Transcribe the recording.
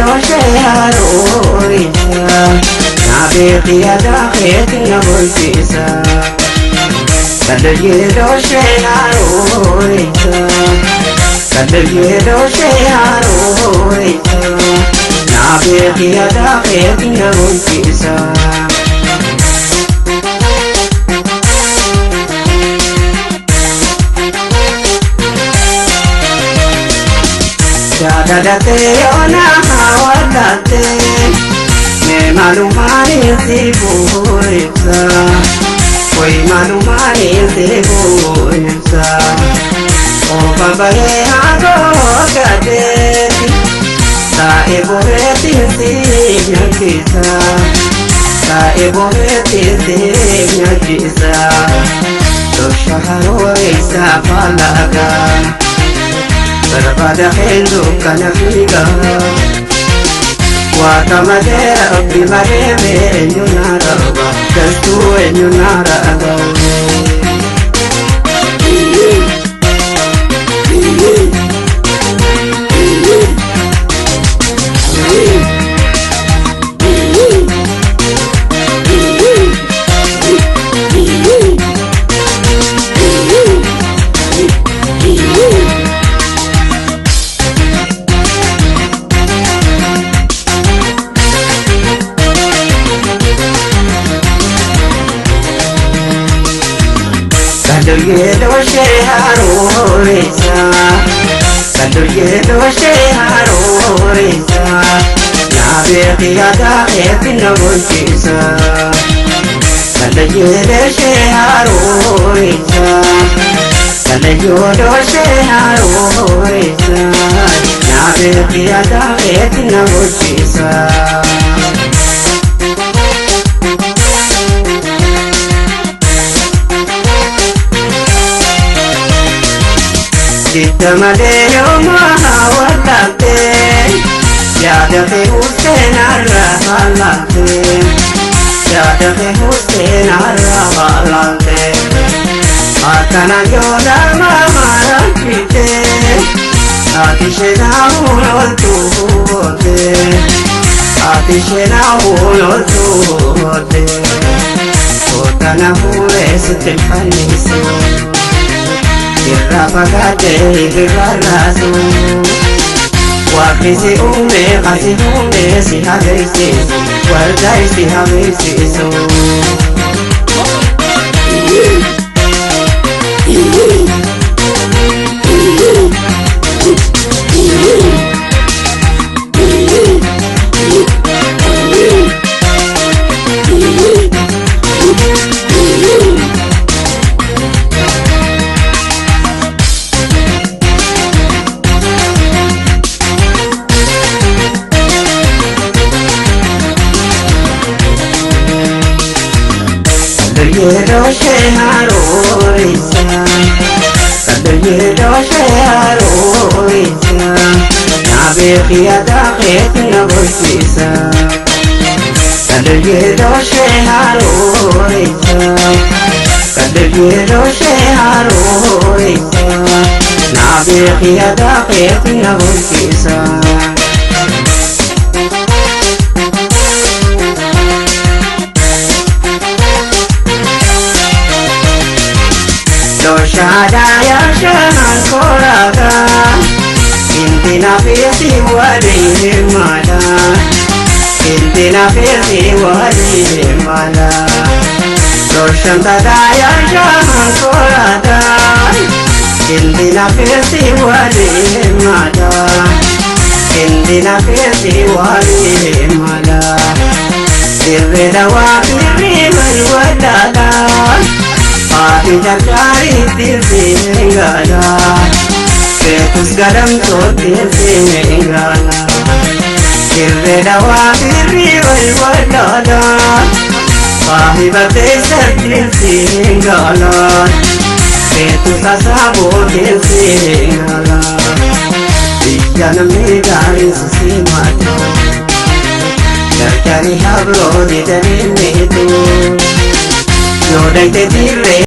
Dooshee haroorisa naabeeqi yaada keetti na bulchisa. Kalloyyee dooshee haroorisa kalloyyee dooshee haroorisa naabeeqi yaada keetti na bulchisa. Jaalalate yoona hawwatate mee maalumaan si bu'ibsa koi maalumaan si bu'ibsa ofa baree haadhoo gadeeti taa'e boreetti si nyaachisa taa'e boreetti si nyaachisa dosha haroorisa faalagaa. Barbaada keendu kana fiiga Waaqa malee rabbi malee mee eenyu na raba galtuu eenyu na raba. Kalloyyee dooshee haroorisa kalloyyee dooshee haroorisa naabeeqi yaada keetti na bulchisa. Kalloyyee dooshee haroorisa kalloyyoo dooshee haroorisa naabeeqi yaada keetti na bulchisa. Didda malee yooma hawwatate yaada kee husseenarra haalate yaada kee husseenarra haalate akkana yoo nama marachite ati isheenaa oltu hoote ati isheenaa oltu hoote kootana fuudhee sitti fannisu. Irraa fagaatee irraa raasu Waaqni si uume asi uume si habeeksisu waldaa si habeeksisu. Kalloyyee dooshee haroorisa kalloyyee dooshee haroorisa naabeeqi yaada keetti na bulchisa. Kalloyyee dooshee haroorisa kalloyyee dooshee haroorisa naabeeqi yaada keetti na bulchisa. Doshaada yaashaan koraata intina feesi waliin hirmaata intina feesi waliin hirmaata Doshantada yaashaan koraata intina feesi waliin hirmaata intina feesi waliin hirmaata Dirree dawaa firrii wal wadaadha. Haati jarjaariitti seengala beekus gadamtootti seengala dirree dawaa firrii wal wadaadha. Saahiba teessatti seengala beekus asaabootti seengala biyya namni gaariin simaatu jarjari habroo didanii miitu yoo dhayte dirree.